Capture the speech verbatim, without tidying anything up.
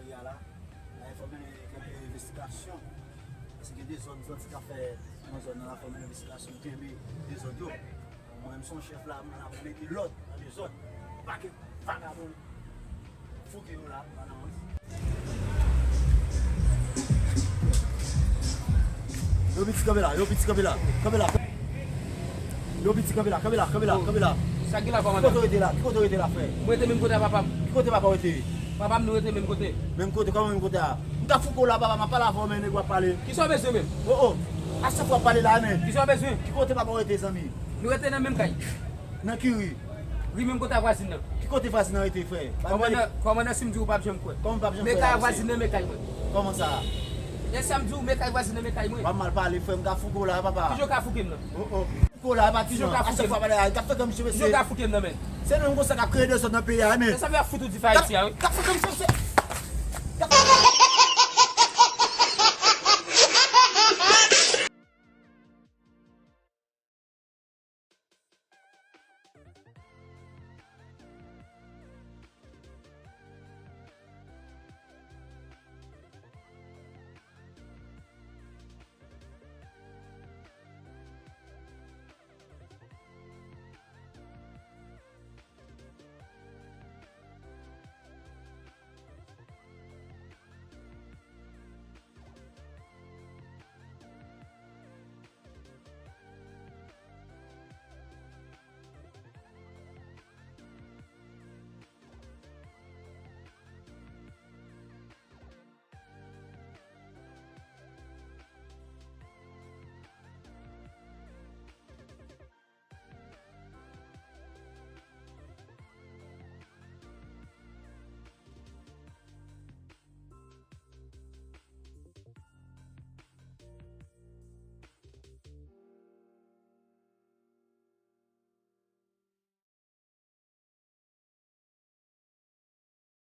Kounye a la, la, fò mennen kèk envestigasyon. Paske gen de zòn zanti k ap fè nan zòn nan la, fò mennen envestigasyon, kenbe de zòn yo. Mwen menm, se yon chèf la, mwen ap mete lòd nan de zòn. Pa ke vagabon fouke yo la, nan. Yo, piti, kanpe la, yo, piti, kanpe la, kanpe la. Yo, piti, kanpe la, kanpe la, kanpe la, kanpe la. Sa ki la, kòmandan? Ki kote w rete la? Ki kote w rete la, frè? Mwen rete menm kote a papa m. Ki kote papa w rete? Papa m, nou rete menm kote. Menm kote, kòman menm kote a? M ta fouke w la, papa, m ap pale avè w, men nèg w ap pale. Kisa w bezwen menm? Oh, oh. A chak fwa w ap pale la, men. Kisa w bezwen? Ki kote papa w rete, zanmi? Nou rete nan menm kay. Nan ki ri? Ri menm kote a vwazin nan. Ki kote vwazin nan rete, frè? Kòmandan, kòmandan, si m di w, w p ap janm kwè. Kòman w p ap janm kwè la, mesye? Men kay vwazin nan, men kay mwen. Kòman sa? E sa m di w, men kay vwazin nan, men kay mwen. W ap mal pale, frè, m ka fouke w la, papa. Kijan w ka fouke m nan? Oh, oh. Fouke w la, pati. Kijan w ka fouke m? A chak fwa w ap pale la, k ap fè kòmsi, mesye. Kijan w ka fouke m nan, men? Se nou menm konsa k ap kreye dezòd nan peyi a, men. E sa fè ap fout ou di Ayiti a, wi. K ap fè kòmsi, mesye.